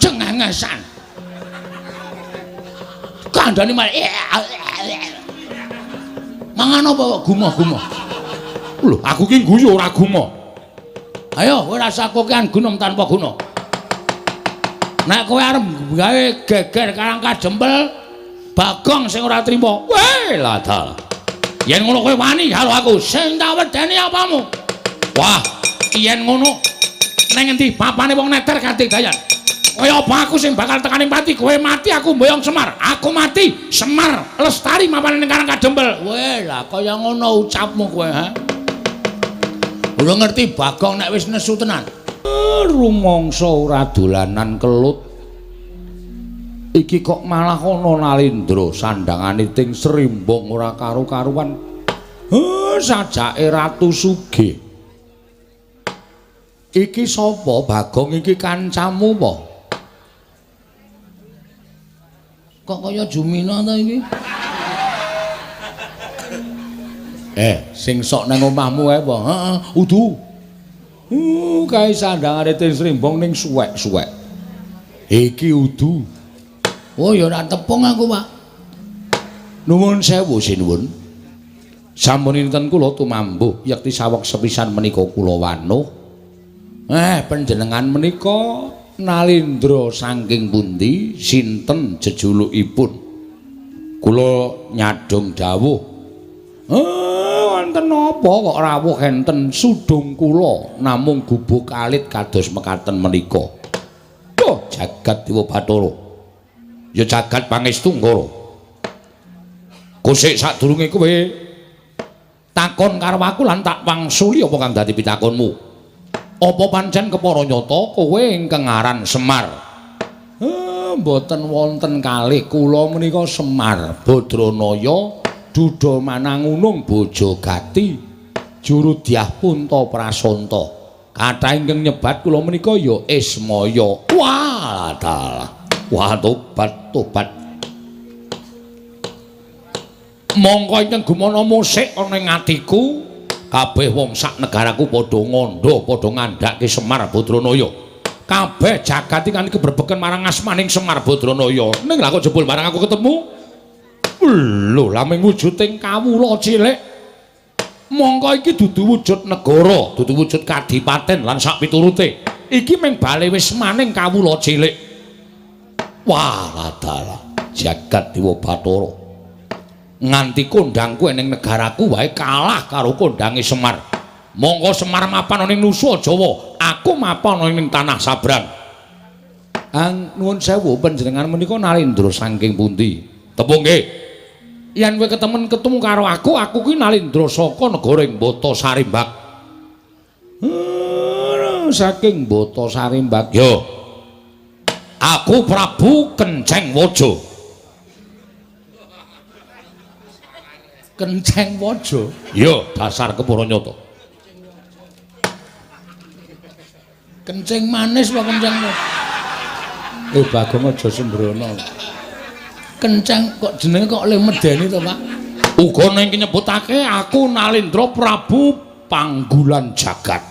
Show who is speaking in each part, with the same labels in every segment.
Speaker 1: Cengengesan. Kandhane malah mangan apa kok gumoh-gumoh? Lho, aku ki guyu ora gumoh. Ayo, kowe rasa kokean gunung tanpa guna. Nek kowe arep gawe geger Karang Kadempel, Bagong sing ora trima. Weh, lah dalah. Yen ngono kowe wani karo aku, sing tak wedeni apamu? Wah, yen ngono ning endi papane wong neter katidayan? Kaya apa aku sing bakal tekaning pati, kowe mati aku mboyong Semar. Aku mati, Semar lestari mapane ning Karang Kadempel. Weh, lah kaya ngono ucapmu kowe, ha? Ora ngerti Bagong nek wis nesu tenan. Rumangsa ora dolanan kelut. Iki kok malah ana Nalindra sandangane ting srimbong ora karu-karuan. Sajake Ratu Sugih. Iki sapa Bagong iki kancamu apa? Kok kaya Jumina ta iki? Sing sok nang omahmu ae apa? Heeh, udu. Kae sandangane ting srimbong ning suwek-suwek. Iki udu. Oh, ya ora tepung aku, Pak. Nuwun sewu sinuwun. Sampun dinten kula tumambuh yekti saweg sepisan menika kula wanuh. Panjenengan menika Nalindra saking pundi? Sinten jejulukipun? Kula nyadhong dawuh. Wonten napa kok rawuh enten sudung kula namung gubuk alit kados mekaten menika. Duh, jagat Dewa Bathara. Ya jagat pangestu Ngara. Kusik sadurunge kowe takon karo aku lan tak wangsuli apa kang dadi pitakonmu. Apa pancen kepara nyata kowe ingkang aran Semar? Mboten wonten kalih kula menika Semar Badranaya Duda Manangunung Bojogati juru dyah Punta Prasanta. Kathah ingkang nyebat kula menika ya Ismaya. Wah, dalah. Wah, tobat tobat. Mongko ingkang gumana musik ana ing atiku, kabeh wong sak negaraku padha ngandha, padha ngandhake Semar Badranaya. Kabeh jagat iki kan kebrebeken marang asmaning Semar Badranaya. Ning lha kok jebul marang aku ketemu? Lho, lah ming wujuding kawula cilik. Mongko iki dudu wujud negara, dudu wujud kadipaten lan sak piturute. Iki ming bale wismaning kawula cilik. Wah, dalah jagat Dewa Bathara. Nganti kondangku ning negaraku wae kalah karo kondange Semar. Mongko Semar mapan ning Nusa Jawa, aku mapan ning tanah Sabrang. Ang nuwun sewu panjenengan menika Nalindra saking pundi? Tepung nggih. Yen kowe ketemen ketemu karo aku, aku kuwi Nalindra saka negara ing Bata Sarimbak. Saking Bata Sarimbak. Yo. Aku Prabu Kenceng Waja. Kenceng Waja? Ya, dasar kepara nyata. Kencing manis apa kenceng? Bagong aja sembrono. Kenceng kok jenenge kok le medeni to, Pak? Uga ning nyebutake aku Nalindra Prabu Panggulan Jagat.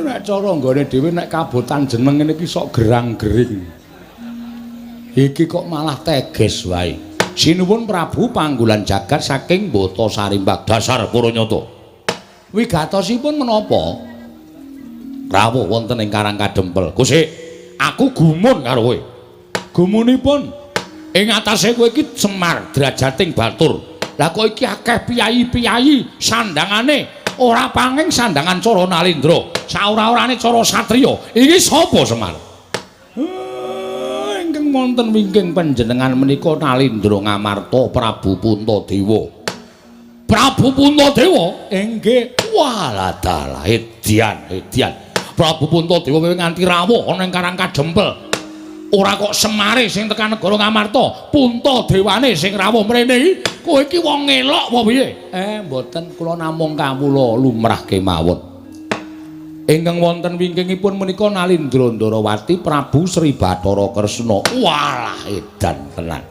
Speaker 1: Nek cara nggone dhewe nek kabotan jeneng ngene iki sok gerang-gering. Iki kok malah teges wae. Sinuwun Prabu Panggulan Jagat saking Bata Sarimbak dasar para nyata. Wigatosipun menapa? Rawuh wonten ing Karang Kadempel. Kusik, aku gumun karo kowe. Gumunipun ing atase kowe iki Semar drajating batur. Lah kok iki akeh piyayi-piyayi sandangane ora panging sandangan cara Nalindra, saora-orane cara satriya. Iki sapa Semar? Ingkang wonten wingking panjenengan menika Nalindra Ngamarta Prabu Puntadewa. Prabu Puntadewa? Inggih. Walah dalah edian, edian. Prabu Puntadewa kowe nganti rawuh ana ing Karang Kadempel. Ora kok Semare sing tekan negara Ngamarta, Puntadewane sing rawuh mrene iki. Kowe iki wong ngelok apa piye? Mboten, kula namung kawula lumrah kemawon. Ingkang wonten wingkingipun menika Nalindra Ndarawati Prabu Sri Bathara Kresna. Walah edan tenan.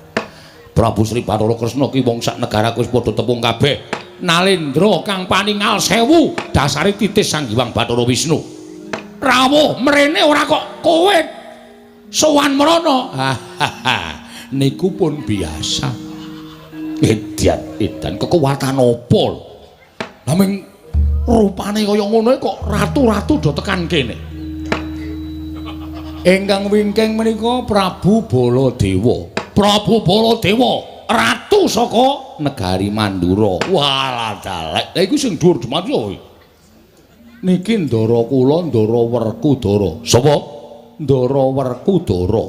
Speaker 1: Prabu Sri Bathara Kresna ki wong sak negaraku wis padha tepung kabeh. Nalendra kang paningal sewu dasare titis Sang Hyang Bathara Wisnu. Rawuh mrene ora kok kowe sowan mrono. Niku pun biasa. Edan, edan kekuatan apa lho? Lah ming rupane kaya ngono kok ratu-ratu do tekan kene. Ingkang wingking menika Prabu Baladewa. Prabu Baladewa, ratu saka negari Mandura. Walah dalek. Lah iku sing dhuwur jemati kuwi. Niki ndara kula Ndara Werkudara. Sapa? Ndara Werkudara.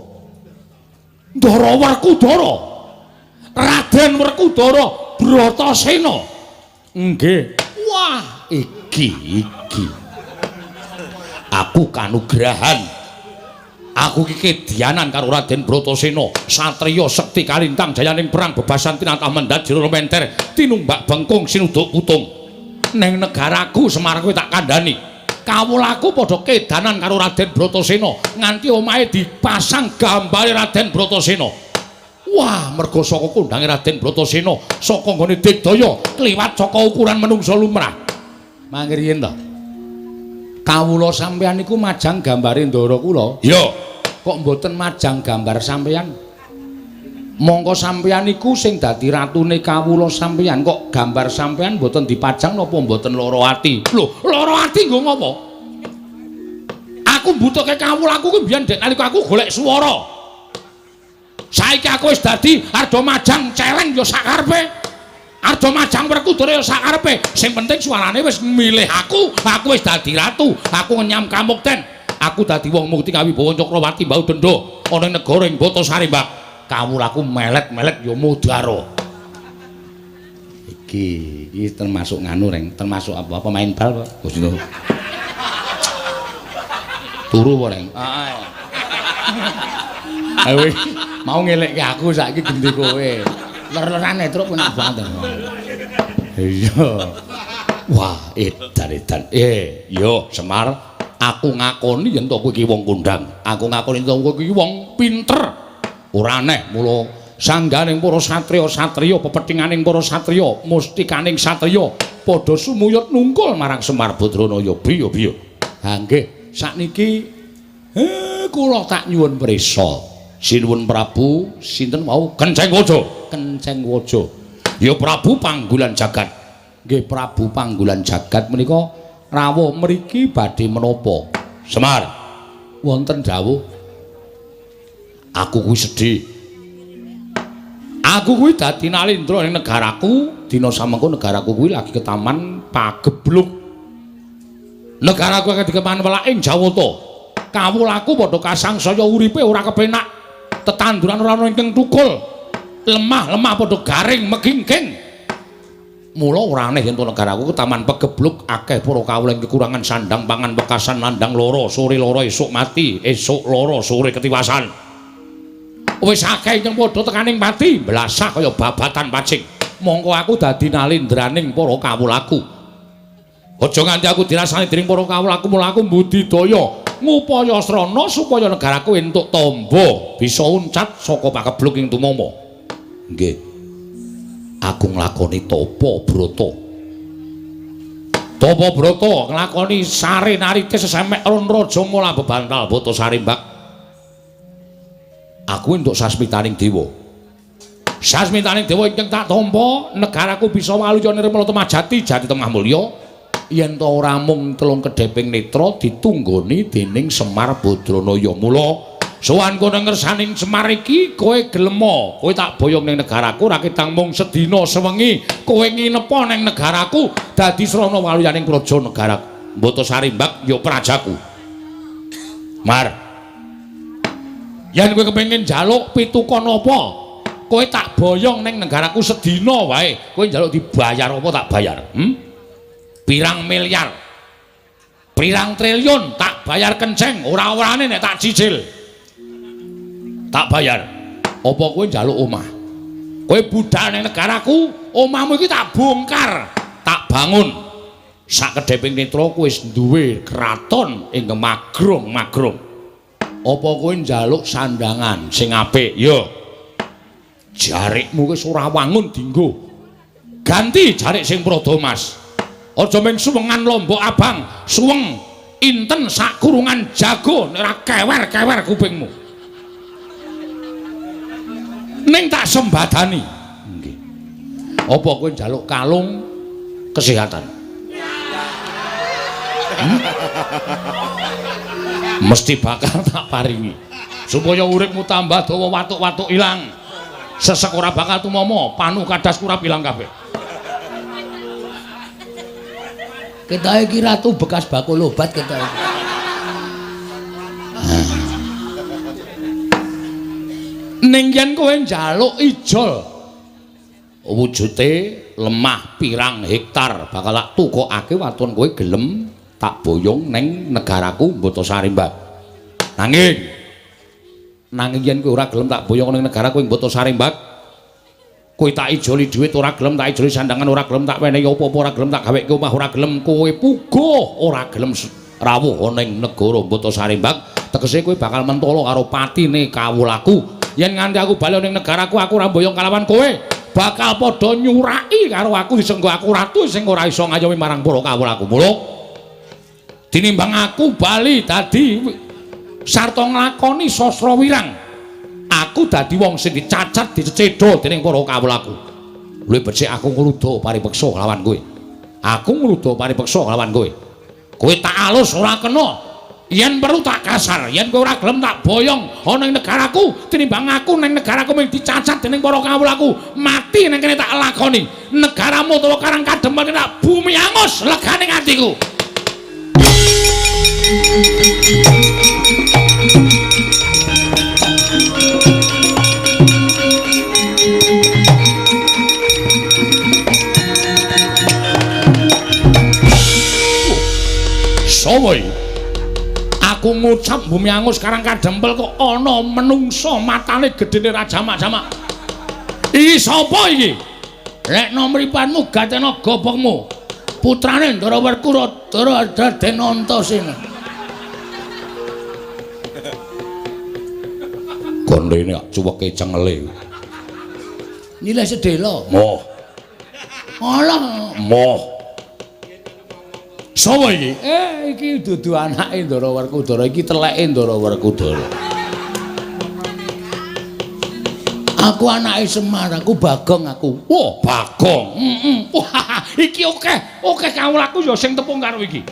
Speaker 1: Ndara Werkudara. Raden Werkudara Bratasena. Nggih. Wah, iki iki. Aku kanugrahan. Aku iki kedianan karo Raden Bratasena, satriya sekti kalintang jayaning perang bebasan tinatah mendhat jero menter, tinumbak bengkung sinuduk putung. Neng negaraku Semar kowe tak kandhani. Kawulaku padha kedanan karo Raden Bratasena, nganti omahe dipasang gambare Raden Bratasena. Wah, merga saka kondange Raden Bratasena, saka nggone digdaya kliwat saka ukuran menungsa lumrah. Mangke riyen to. Kawula sampeyan niku majang gambare ndara kula. Iya. Kok mboten majang gambar sampeyan? Mongko sampeyan niku sing dadi ratune kawula sampeyan, kok gambar sampeyan mboten dipajang napa mboten lara ati? Lho, lara ati nggo ngopo? Aku mbutuhke kawulaku kuwi biyen dek nalika aku golek swara. Saiki aku wis dadi arda majang celeng ya sakarepe. Arda majang Werkudara ya sakarepe. Sing penting suarane wis milih aku, aku wis dadi ratu, aku ngenyam kamukten. Aku dadi wong mukti kawibawa Cakrawati mbau denda ana ing negara ing Batasari, Mbak. Kawulaku melet-melet ya mudara. Iki iki termasuk nganu reng, termasuk apa? Pemain bal, Pak. Gusti. Turu apa, Reng? Heeh. Ayo mau ngelekke aku saiki genti kowe. Ler-lerane truk enak banget. Iya. Wah, edan-edan. Yo Semar, aku ngakoni yen to kowe iki wong kondang. Aku ngakoni yen to kowe iki wong pinter. Ora aneh mula sangganing para satriya-satriya, pepethinganing para satriya, mustikaning satriya padha sumuyut nungkul marang Semar Badranaya. Biyo-biyo. Ha nggih, sakniki kula tak nyuwun prisa. Sinuwun Prabu sinten wau? Kenceng Waja. Kenceng Waja. Ya Prabu Panggulan Jagat. Nggih Prabu Panggulan Jagat menika rawuh mriki badhe menapa? Semar, wonten dawuh. Aku kuwi sedih. Aku kuwi dadi nalendra ning negaraku, dina samengko negaraku kuwi lagi ketaman pagebluk. Negaraku akeh dikeman welaking Jawata. Kawulaku padha kasangsaya uripe ora kepenak. Tetanduran ora ana ingkang tukul. Lemah-lemah padha garing megingking. Mula ora aneh yen negaraku ketaman pegebluk akeh para kawula ing kekurangan sandang pangan wekasan nandang lara, sore lara esuk mati, esuk lara sore ketiwasan. Wis akeh ingkang padha tekaning pati, blasah kaya babatan pacing. Mongko aku dadi nalendraning para kawulaku. Aja nganti aku dirasani dening para kawulaku, mula aku mbudidaya ngupaya srana supaya negaraku entuk tamba bisa uncat saka pakebluk ing tumama. Nggih. Aku nglakoni tapa brata. Tapa brata nglakoni sare narite sesemek ron raja mula bebantal Batasari, Mbak. Aku entuk sasmitaning dewa. Sasmitaning dewa ingkang tak tampa, negaraku bisa waluya nirmala temah jati, jati temah mulya. Yen ta ora mung telung kedheping netra ditunggoni dening Semar Badranaya. Mula sowan kono ngersaning Semar iki kowe gelema, kowe tak boyong ning negaraku ra ketang mung sedina sewengi kowe nginepa ning negaraku dadi srana waluyaning praja negara Batasari, Mbak, ya prajaku. Mar, yen kowe kepengin njaluk pitukon apa, kowe tak boyong ning negaraku sedina wae, kowe njaluk dibayar apa tak bayar? Pirang miliar, pirang triliun tak bayar kenceng, ora-orane nek tak cicil tak bayar. Apa kowe njaluk omah? Kowe budal ning negaraku, omahmu iki tak bongkar, tak bangun. Sak kedheping netra kowe wis duwe kraton ingkang magrong-magrong. Apa kowe njaluk sandangan sing apik? Ya. Jarikmu wis ora wangun dinggo. Ganti jarik sing prada mas. Aja mung suwengan lombok abang, suweng inten sak kurungan jago nek ora kewer-kewer kupingmu. Ning tak sembadani. Nggih. Apa kowe njaluk kalung kesehatan? Hmm? Mesti bakal tak paringi. Supaya uripmu tambah dawa, watuk-watuk ilang. Sesek ora bakal tumomo, panu kadas kurap ilang kabeh.
Speaker 2: Ketoke iki ratu bekas bakul obat ketoke.
Speaker 1: Ning yen kowe njaluk ijol wujute lemah pirang hektar bakal tak tukokake waton kowe gelem tak boyong ning negaraku Botasari, Mbak. Nanging nanging yen kowe ora gelem tak boyong ning negaraku ing Botasari, Mbak, kowe tak ijoli dhuwit ora gelem, tak ijoli sandangan ora gelem, tak wenehi apa-apa ora gelem, tak gaweke omah ora gelem, kowe puguh ora gelem rawuh ning negara Botasari, Mbak, tegese kowe bakal mentolo karo patine kawulaku. Yen nganti aku bali ning negaraku aku ora mboyong kalawan kowe, bakal padha nyuraki karo aku disenggo aku ratu sing ora iso ngayomi marang para kawulaku. Mula tinimbang aku bali dadi sarta nglakoni sastra wirang, aku dadi wong sing dicacat dicecedha dening para kawulaku. Luwih becik aku ngruda paripeksa kelawan kowe. Aku ngruda paripeksa kelawan kowe. Kowe tak alus ora kena. Yen perlu tak kasar, yen kowe ora gelem tak boyong ana ing negaraku, tinimbang aku ning negaraku mung dicacat dening para kawulaku, mati ning kene tak lakoni. Negaramu utawa Karang Kadempel tak bumi angus legane atiku. Sowo aku ngucap bumi angus Karang Kadempel kok ana menungsa matane gedene ra jamak-jamak. Iki sapa iki?
Speaker 2: Lekno mripatmu gatena gobokmu. Putrane Ndara Werkudara Raden Antasena.
Speaker 1: Gondene kok cuweke cengele.
Speaker 2: Nyilih sedhela.
Speaker 1: Moh.
Speaker 2: Alah,
Speaker 1: moh. Sapa iki?
Speaker 2: Iki dudu anake Ndara Werkudara, iki teleke Ndara Werkudara. Aku anake Semar, aku Bagong aku.
Speaker 1: Wah, Bagong. Heeh. Wah, iki akeh, akeh kawulaku ya sing tepung karo iki.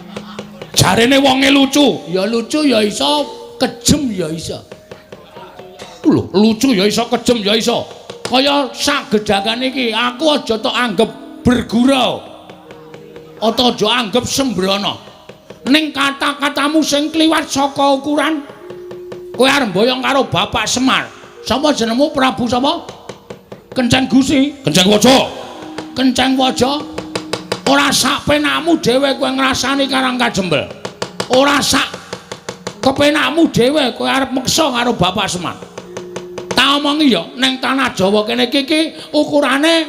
Speaker 1: Jarene wonge lucu.
Speaker 2: Ya lucu ya iso, kejem ya iso.
Speaker 1: Lho, lucu ya iso, kejem ya iso.
Speaker 2: Kaya sak gedhakan iki, aku aja tok anggep bergurau. Ata aja anggep sembrono.
Speaker 1: Ning kata-katamu sing kliwat saka ukuran, kowe arep mboyong karo Bapak Semar.
Speaker 2: Sapa jenengmu Prabu sapa?
Speaker 1: Kenceng Gusi, Kenceng Waja.
Speaker 2: Kenceng Waja.
Speaker 1: Ora sak penakmu dhewe kowe ngrasani Karang Kajembel. Ora sak kepenakmu dhewe kowe arep meksa karo Bapak Semar. Tak omongi ya, ning tanah Jawa kene iki ukurane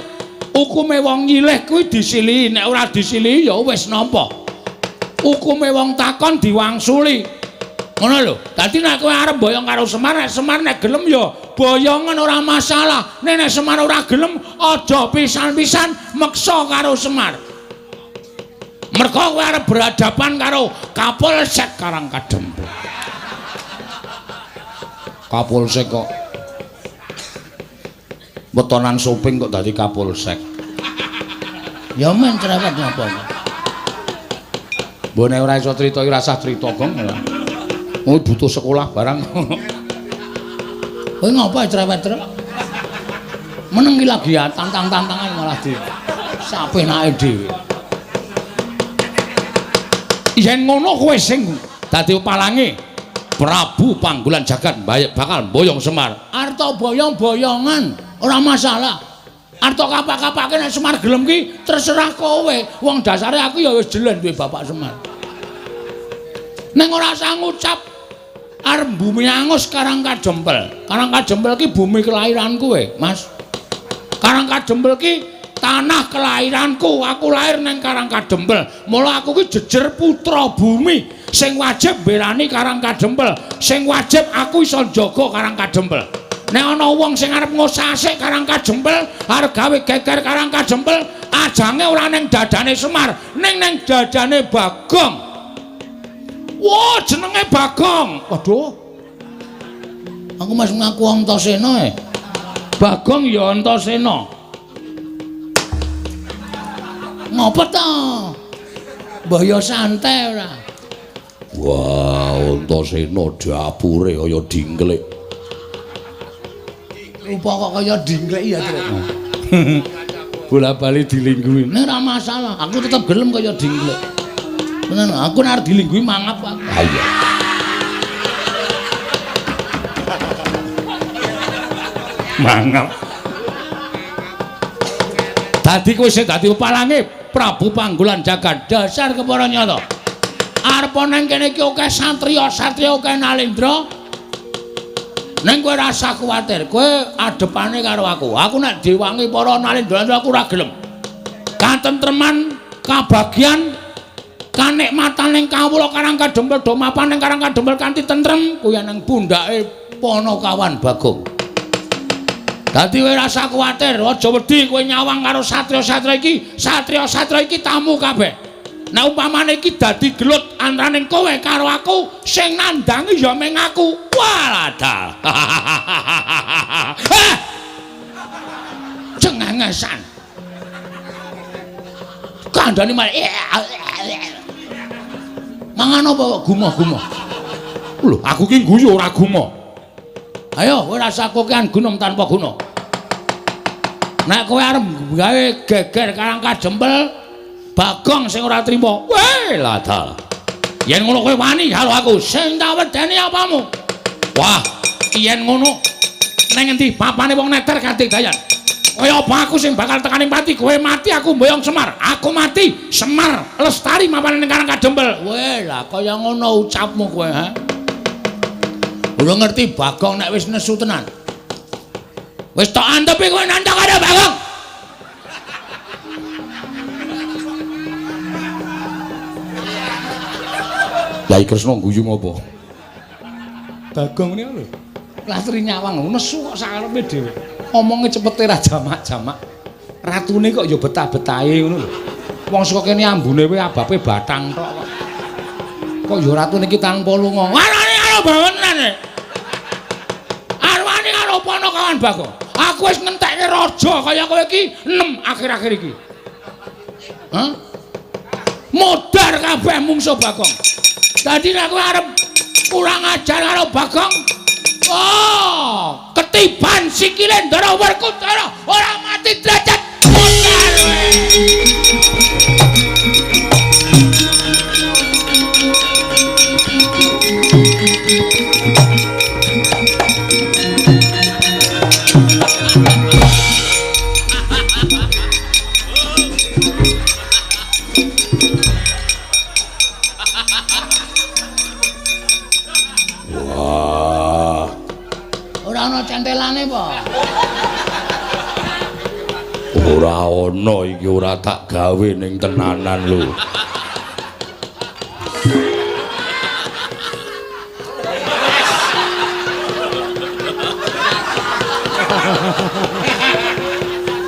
Speaker 1: hukume wong nyilih kuwi disilihi, nek ora disilihi ya wis nampa. Hukume wong takon diwangsuli. Ngono lho. Dadi nek kowe arep boyong karo Semar, nek Semar nek gelem ya boyongan ora masalah. Nek nek Semar ora gelem aja pisan-pisan meksa karo Semar. Mergo kowe arep berhadapan karo Kapolsek Karang Kadempel. Kapolsek kok wetonan soping kok dadi Kapolsek.
Speaker 2: Ya men cerewet napa.
Speaker 1: Mbok nek ora iso crita iki rasah crita, Gong. Oh, butuh sekolah barang.
Speaker 2: Kowe ngapa cerewet-cerewet? Meneng iki lagi ya tantang-tantangan malah di sapenake dhewe.
Speaker 1: Yen ngono kowe sing dadi palange Prabu Panggulan Jagat bakal mboyong Semar.
Speaker 2: Arta boyong-boyongan ora masalah. Arta kapak-kapake nek Semar gelem ki terserah kowe. Wong dasare aku ya wis jelen duwe Bapak Semar.
Speaker 1: Ning ora usah ngucap arep bumi angus Karang Kadempel. Karang Kadempel ki bumi kelahiranku kowe, Mas. Karang Kadempel ki tanah kelahiranku. Aku lahir nang Karang Kadempel. Mula aku ki jejer putra bumi sing wajib mbelani Karang Kadempel. Sing wajib aku iso njaga Karang Kadempel. Nek ana wong sing arep ngosasik Karang Kadempel, arep gawe geger Karang Kadempel, Pajange ora ning dadane Semar, ning nang dadane Bagong. Wah, jenenge Bagong. Waduh.
Speaker 2: Aku mas ngaku Antasena e.
Speaker 1: Bagong ya Antasena.
Speaker 2: Ngopo to? Mbah ya santai ora.
Speaker 1: Wah, Antasena dapure kaya dingklik.
Speaker 2: Rupa kok kaya dingklik ya, Truk.
Speaker 1: Bola-bali dilingguhi.
Speaker 2: Nek ora masalah, aku tetep gelem kaya dingklik. Tenan, aku nek arep dilingguhi mangap aku.
Speaker 1: Ha iya. Mangap. Dadi kowe sing dadi pepalange Prabu Panggulan Jagat
Speaker 2: dasar kepara nyata. Arep nang kene iki akeh satriya-satriya akeh nalendra. Ning kowe rasa kuwatir, kowe adepane karo aku. Aku nek diwangi para nalendra aku ora gelem.
Speaker 1: Katentreman, kabagyan, kanikmatan ning kawula Karang Kadempel do mapan ning Karang Kadempel kanthi tentrem
Speaker 2: kuwi nang pundhake Panakawan Bagong.
Speaker 1: Dadi kowe rasa kuwatir, aja wedi kowe nyawang karo satriya-satriya iki, satriya-satriya iki tamu kabeh. Nek umpamane iki dadi gelut antaraning kowe karo aku, sing nandangi ya mung aku. Walah. Heh.
Speaker 2: Cengengesan. Kandhane malah mangan apa kok gumoh-gumoh.
Speaker 1: Lho, aku ki guyu ora gumoh.
Speaker 2: Ayo kowe rasa kokean gunung tanpa guna.
Speaker 1: Nek kowe arep gawe geger Karang Kadempel, Bagong sing ora trima. Weh, ladal. Yen ngono kowe wani karo aku,
Speaker 2: sing tak wedeni apamu?
Speaker 1: Wah, yen ngono nang endi papane wong neter kanthi dayan. Kaya apa aku sing bakal tekaning pati, kowe mati aku mboyong Semar. Aku mati, Semar lestari mapane ning Karang Kadempel.
Speaker 2: Weh, lah kaya ngono ucapmu kowe, ha? Ora ngerti Bagong nek wis nesu tenan.
Speaker 1: Wis tok antepi kowe nantang karo Bagong. Yai Kresna guyu ngopo? Bagong niku lho. Lastri nyawang nesu kok sakarepe dhewe. Omonge cepete ra jamak-jamak. Ratune kok ya betah-betahe ngono lho. Wong saka kene ambune wae abape batang tok kok. Kok ya ratune iki tanpa lunga. Warane karo bangenan. Arwane karo Panakawan Bagong. Aku wis ngentekke raja kaya kowe iki 6 akhir-akhir iki. Hah? Modar kabeh mungsuh Bagong. Dadi nek kowe arep kurang ajar karo Bagong, oh, ketiban sikile Ndara Werkudara ora mati derajat modar kowe. Wah.
Speaker 2: Ora ana centelane apa?
Speaker 1: Ora ana iki ora tak gawe ning tenanan lho.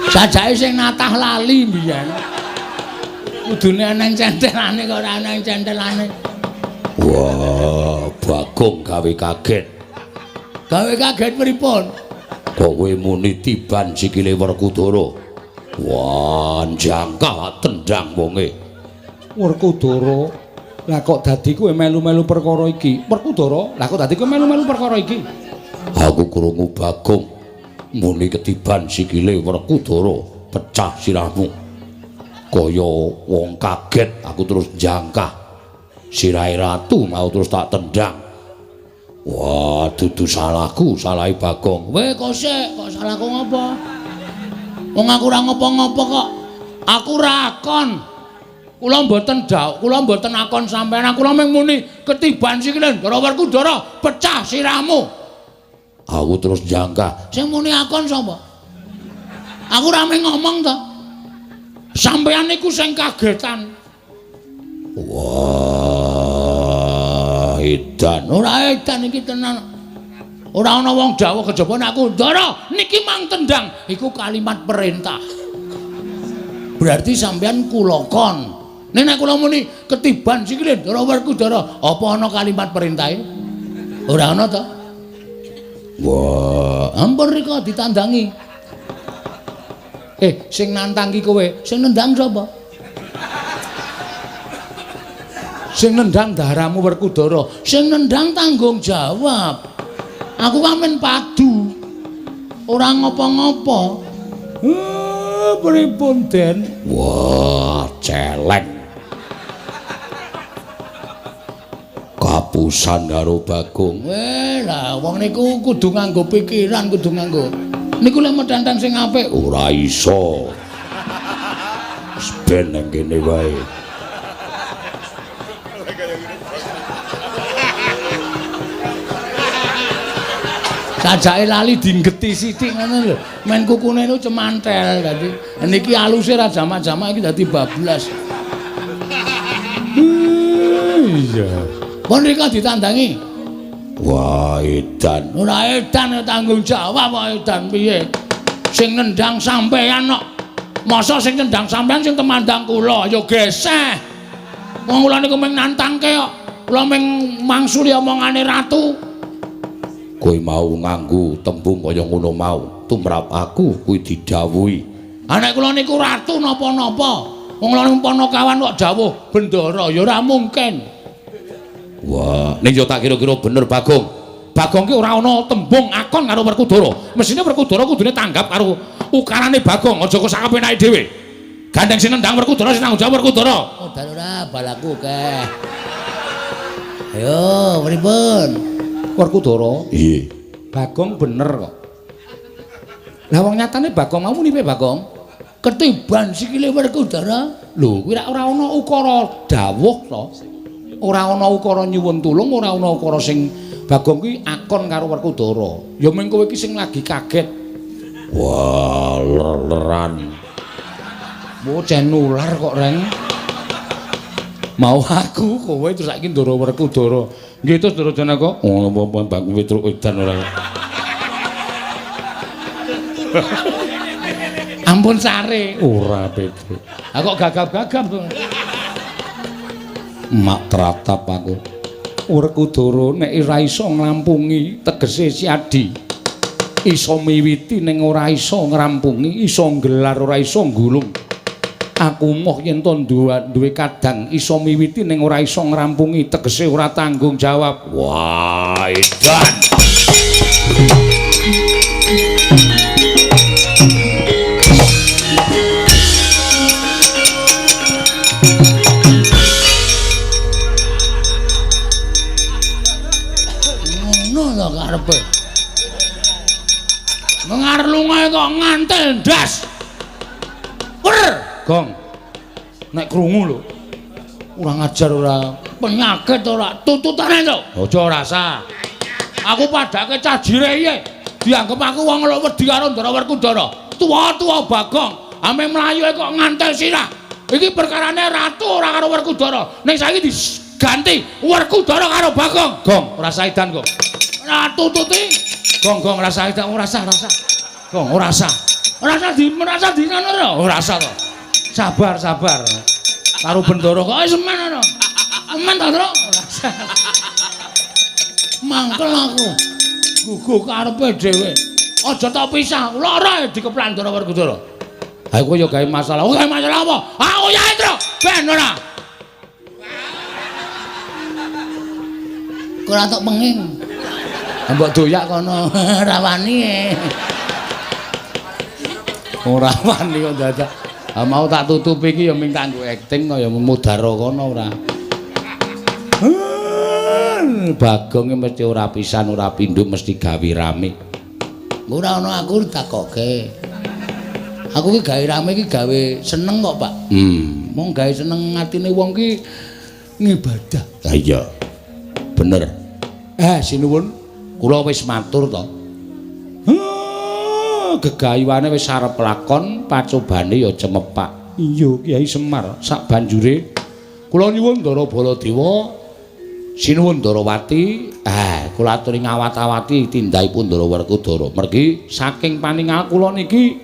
Speaker 2: Jajake sing natah lali mbiyen. Kudune ana centelane kok ora ana centelane.
Speaker 1: Wah, Bagong gawe kaget.
Speaker 2: Gawe kaget pripun?
Speaker 1: Kok kowe muni tiban sikile Werkudara? Wah, jangkah tendang wonge. Werkudara, lah kok dadi kowe melu-melu perkara iki? Werkudara, lah kok dadi kowe melu-melu perkara iki? Aku krungu Bagong muni ketiban sikile Werkudara, pecah sirahmu. Kaya wong kaget, aku terus jangkah. Sirahe ratu mau terus tak tendang. Wah, dudu salahku, salahe Bagong.
Speaker 2: Weh, kok sik, kok salahku ngopo? Wong aku ora ngopo-ngopo kok. Aku ora akon.
Speaker 1: Kula mboten dawuh, kula mboten akon sampeyan. Kula mung muni ketiban sikile Ndara Werkudara, pecah sirahmu. Aku terus jangkah.
Speaker 2: Sing muni akon sapa? Aku ora mung ngomong to.
Speaker 1: Sampeyan niku sing kagetan. Wah, edan.
Speaker 2: Ora edan iki tenan. Ora ana wong dawuh kejaba nek aku Ndara niki mang tendang, iku kalimat perintah. Berarti sampean kula kon. Nek kula muni ketiban sikile Ndara Werkudara, apa ana kalimat perintahe? Ora ana to? Wah, ampun rika ditandangi. Sing nantang ki kowe, sing nendang sapa? Sing nendang daramu Werkudara, sing nendang tanggung jawab. Aku kan padu. Ora ngopo-ngopo. Pripun, Den?
Speaker 1: Wah, celeng. Kapusan karo Bagong.
Speaker 2: Lah wong niku kudu nganggo pikiran, kudu nganggo. Niku lek metenteng sing apik
Speaker 1: ora iso. Wis ben nang kene wae.
Speaker 2: Sajake lali dinggeti sithik ngono lho. Men kukune niku cemantel dadi. Niki aluse ra jamak-jamak iki dadi bablas.
Speaker 1: Iya.
Speaker 2: Pun rika ditandangi.
Speaker 1: Wah, edan.
Speaker 2: Ora edan tanggung jawab kok edan piye? Sing nendang sampean kok. Masa sing nendang sampean sing temandang kula ya geseh. Wong kula niku mung nantangke kok. Kula mung mangsuli omongane ratu.
Speaker 1: Kowe mau nganggo tembung kaya ngono mau, tumrap aku kuwi didhawuhi.
Speaker 2: Ha nek kula niku ratu napa-napa. Wong kula niku panakawan kok dawuh bendara ya ora mungkin.
Speaker 1: Wah, ning yo tak kira-kira bener Bagong. Bagong ki ora ana tembung akon karo Werkudara. Mesine Werkudara kudune tanggap karo ukarane Bagong, aja kok sak penake dhewe. Gandeng sing nendang Werkudara sing tanggung jawab Werkudara.
Speaker 2: Oh, ora balaku akeh. Ayo, pripun?
Speaker 1: Werkudara? Iya. Bagong bener kok. Lah wong nyatane Bagong mau muni piye Bagong?
Speaker 2: Ketiban sikile Werkudara.
Speaker 1: Lho, kuwi ora ana ukara dawuh to. Ora ana ukara nyuwun tulung, ora ana ukara sing Bagong kuwi akon karo Werkudara. Ya mung kowe iki sing lagi kaget. Wah, ler-leran. Bocah nular kok, Reng. Mau aku kowe terus saiki Ndara Werkudara. Nggih terus Ndara Janaka. Oh, apa Bagong Petruk edan ora.
Speaker 2: Ampun sare.
Speaker 1: Ora Petruk.
Speaker 2: Ha kok gagap-gagap to.
Speaker 1: Mak tratap aku. Werkudara nek ora iso nglampungi tegese si Adi. Iso miwiti ning ora iso ngrampungi, iso nggelar ora iso nggulung. Aku moh yen to duwe kadang iso miwiti ning ora iso ngrampungi, tegese ora tanggung jawab. Wah, edan.
Speaker 2: Ngono to karepe. Mengarlunga kok ngantel ndas. Wer.
Speaker 1: Gong. Nek krungu lho. Ora ngajar ora
Speaker 2: penyakit ora tututane to.
Speaker 1: Aja rasa.
Speaker 2: Aku padake cah jire iye. Dianggep aku wong lho wedi karo Ndara Werkudara. Tuwa-tuwa Bagong, ame mlayu kok ngantel sirah. Iki perkarane ratu ora karo Werkudara. Ning saiki diganti Werkudara karo Bagong.
Speaker 1: Gong, ora saidan kok.
Speaker 2: Ora tututi.
Speaker 1: Gong, gong ora saidan, ora sah, ora sah. Gong, ora sah.
Speaker 2: Ora sah di merasa di ngono ora?
Speaker 1: Ora sah to. Sabar, sabar.
Speaker 2: Karo bendara kok semen ngono. Semen ta, Tru? Ora sah. Mangkel aku. Guguh karepe dhewe. Aja tak pisah. Lara dikeplan Ndara Werkudara.
Speaker 1: Ha kowe yo gawe masalah.
Speaker 2: Oh, gawe masalah apa? Aku ya, Tru. Ben ora. Kok ora tok penging. Mbok doyak kono ora wani.
Speaker 1: Ora wani kok dadak. Ha mau tak tutupi iki ya mung kanggo akting kaya mudara kono ora. Bagong mesti ora pisan ora pindho mesti gawe rame.
Speaker 2: Ora ana aku takoke. Aku ki gawe rame iki gawe seneng kok, Pak. Mong gawe seneng atine wong ki ngibadah.
Speaker 1: Ha iya. Bener. Sinuwun, kula wis matur to. Gegayuhane wis arep lakon, pacobane ya cemepak. Iya, Kyai Semar, sak banjure kula nyuwun Ndara Baladewa, sinuwun Ndarawati, kula aturi ngawat-awati tindakipun Ndara Werkudara. Mergi saking paningal kula niki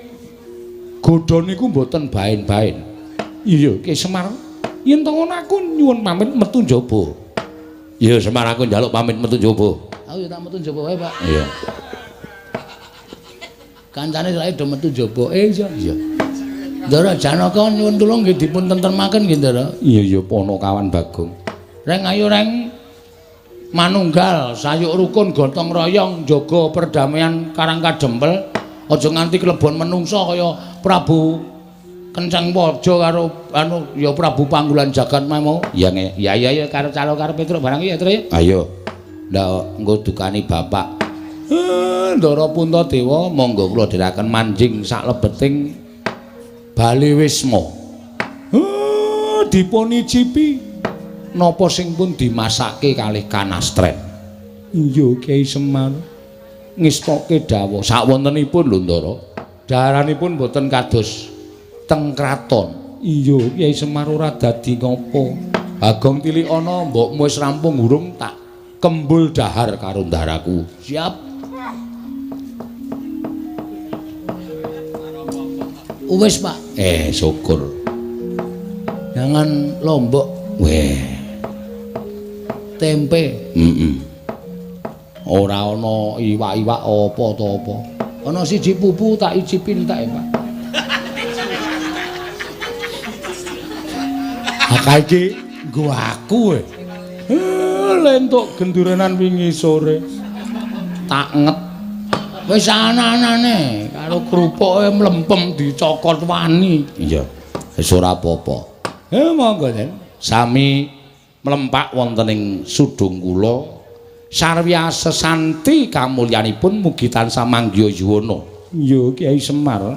Speaker 1: Godha niku mboten baen-baen. Iya, Ki Semar. Yen to ngono aku nyuwun pamit metu njaba. Iya, Semar aku njaluk pamit metu njaba.
Speaker 2: Aku ya tak metu njaba wae, Pak.
Speaker 1: Iya.
Speaker 2: Kancane saiki do metu njaba. Iya.
Speaker 1: Iya.
Speaker 2: Ndara Janaka nyuwun tulung nggih dipun tentremaken nggih, Ndara.
Speaker 1: Iya, iya, Ponokawan Bagong.
Speaker 2: Reng ayo reng manunggal sayuk rukun gotong royong jaga perdamaian Karang Kadempel. Aja nganti klebon menungsa kaya Prabu Kenceng Waja karo anu ya Prabu Panggulan Jagat mau.
Speaker 1: Iya
Speaker 2: ya ya ya karo calo karo Petruk barang ya Tru ya.
Speaker 1: Ayo. Ndak engko dukani bapak.
Speaker 2: Ndara Puntadewa monggo kula dherekaken manjing saklebeting Bale Wisma.
Speaker 1: Dipun icipi napa sing pun dimasake kalih kanastren. Iya Kyai Semar. Ngestoke dawuh sakwontenipun lho Ndara.
Speaker 2: Daharanipun boten kados teng kraton.
Speaker 1: Iya Kyai Semar ora dadi ngopo.
Speaker 2: Bagong tilikana mbokmu wis rampung urung tak kembul dahar karo ndaraku.
Speaker 1: Siap.
Speaker 2: Wis, Pak.
Speaker 1: Syukur.
Speaker 2: Jangan lombok.
Speaker 1: Weh.
Speaker 2: Tempe.
Speaker 1: Heeh. Ora ana iwak-iwak apa to apa.
Speaker 2: Ana siji pupu tak icipin tak, Pak.
Speaker 1: Ha iki nggo aku e. Lentuk genduranan wingi sore.
Speaker 2: Tak nget. Wis ana-anane karo krupuke mlempem dicokot wani.
Speaker 1: Iya. Wis ora apa-apa.
Speaker 2: Monggo, Den.
Speaker 1: Sami mlempak wonten ing sudung kula. Sarwya sesanti kamulyanipun mugi tansah manggiha yuwana.
Speaker 2: Iya, Kyai Semar.